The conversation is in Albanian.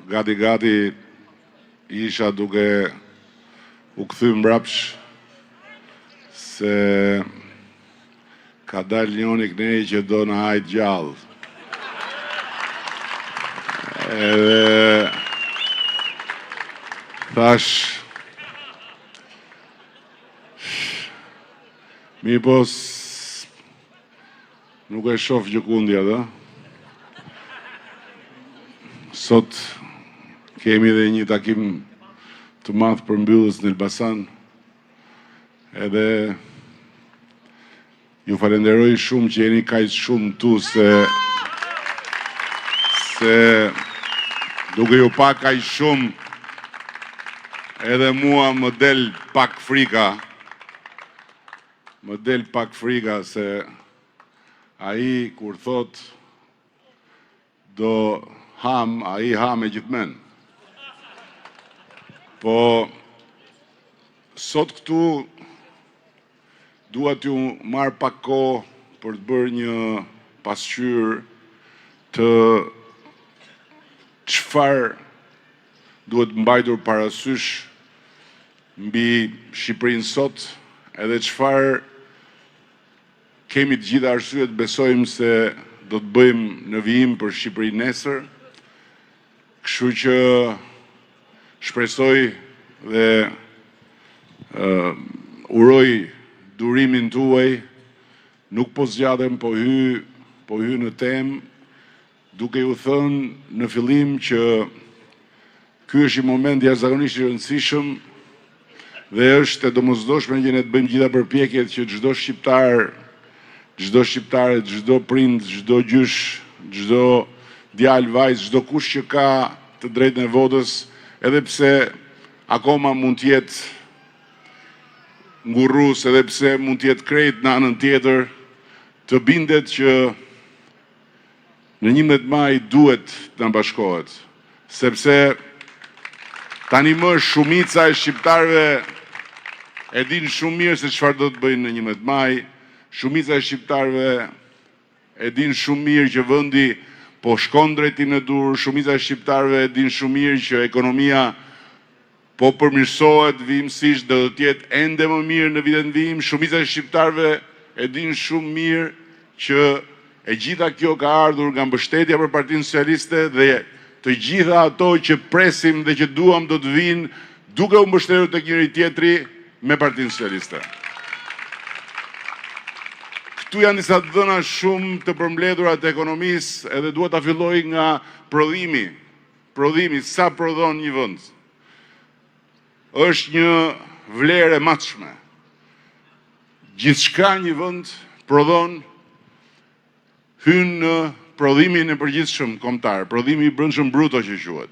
Gati gati isha duke u kthy mbrapsh se ka dalë njoni kënej që do na hajë gjallë. Edhe thash mirëpo nuk e shof gjëkundi atë. Sot kemi edhe një takim të madh përmbyllës në Elbasan. Edhe ju falenderoj shumë që jeni kaq shumë këtu se se duke ju pa kaq shumë edhe mua më del pak frika. Më del pak frika se ai kur thot do ham, ai ha me gjithë mend. Po sot këtu dua t'ju marr pak kohë për të bërë një pasqyrë të çfarë duhet mbajtur parasysh mbi Shqipërinë sot edhe çfarë kemi të gjitha arsyet të besojmë se do të bëjmë në vijim për Shqipërinë nesër. Kështu që shpresoj dhe uh, uroj durimin tuaj, nuk po zgjatem, po hy, po hy në temë, duke ju thënë në fillim që ky është një moment jashtëzakonisht i rëndësishëm dhe është e domosdoshme që ne të bëjmë gjitha përpjekjet që çdo shqiptar, çdo shqiptare, çdo prind, çdo gjysh, çdo djalë, vajzë, çdo kush që ka të drejtën e votës, edhe pse akoma mund të jetë ngurrus, edhe pse mund të jetë krejt në anën tjetër, të bindet që Në 11 maj duhet të na bashkohet, sepse tani më shumica e shqiptarëve e dinë shumë mirë se çfarë do të bëjnë në 11 maj, shumica e shqiptarëve e dinë shumë mirë që vendi po shkon drejtimin e duhur, shumica e shqiptarëve e dinë shumë mirë që ekonomia po përmirësohet vijimësisht dhe do të jetë ende më mirë në vitet në vijim. Shumica e shqiptarëve e dinë shumë mirë që e gjitha kjo ka ardhur nga mbështetja për Partinë Socialiste dhe të gjitha ato që presim dhe që duam do të vijnë duke u mbështetur tek njëri tjetri me Partinë Socialiste. Këtu janë disa të dhëna shumë të përmbledhura të ekonomisë edhe dua ta filloj nga prodhimi. Prodhimi, sa prodhon një vend, është një vlerë e matshme. Gjithçka një vend prodhon hyn në prodhimin e përgjithshëm kombëtar, prodhimi i brendshëm bruto që quhet.